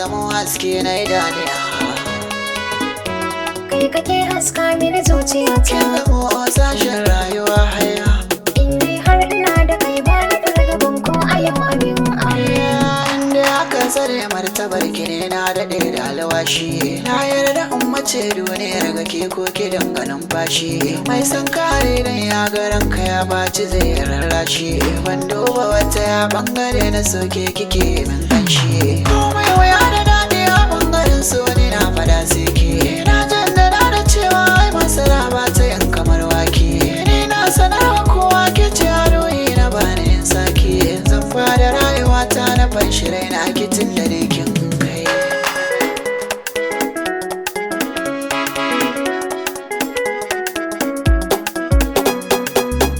zama haske na idaniya. Kai kake haska mini zuciyata. Kin zama sashen rayuwa haya. In dai har ina da kai ba ni fargaban ko a yau abin aya. Inda aka tsare martabar ki ne na daɗe da alwashi. Na yarda in mace duniyar ga ke ko ki danganin fashi. Mai san kare dan ya ga ranka ya baci zai rarrashi. Ban duba wata ya bangare na soke kike min kanshi. Komai wuya da daɗi a bangaren so ne na fada sai ke. Na jaddada da cewa ai masara ba ta yin kamar wake. Ni na sanarwa kowa ke ce ruhi na bani in sake. Zan fara rayuwata na fanshi raina kitin da ne kin kai.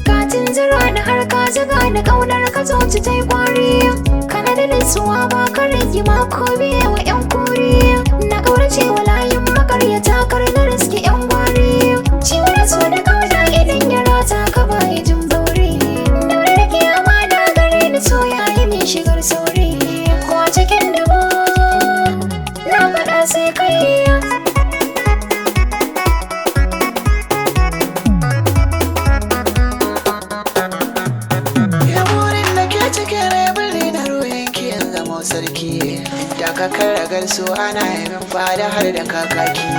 Ka tunzura ni har ka zuga ni ƙaunar ka zuci ta yi ƙwari. Kana da nutsuwa ba ka rigima ko biye wa 'yan kuri. Na ƙaurace wa layin makaryata kar na riski 'yan gwari. Ciwon so da ƙauna idan ya ratsa ka baya jin bauri. Daure da ke amana gare ni so ya yi min shigar sauri. Ko a cikin dabo na faɗa sai kai. Ya burin da ke cikin rai birni na ruhin ki in zamo sarki. Da ka karagar su ana yi min fada har da kakaki.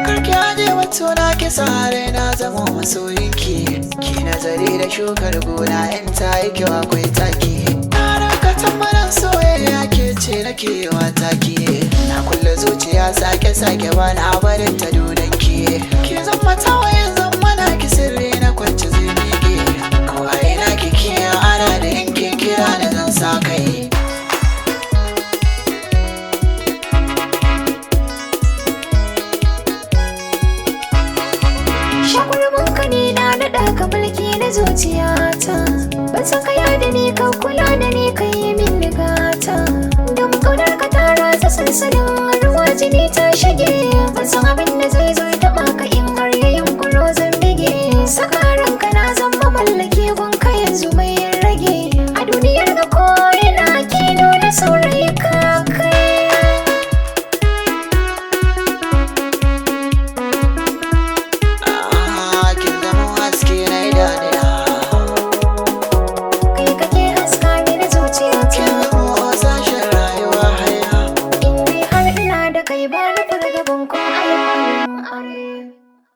Karki aje wato na ki sare na zamo masoyinki. Ki nazari da shukar gona in ta yi kyau akwai taki. Na ranka tambaran soyayya ke ce nake wa taki. Na kulle zuciya sake sake ba na barin ta.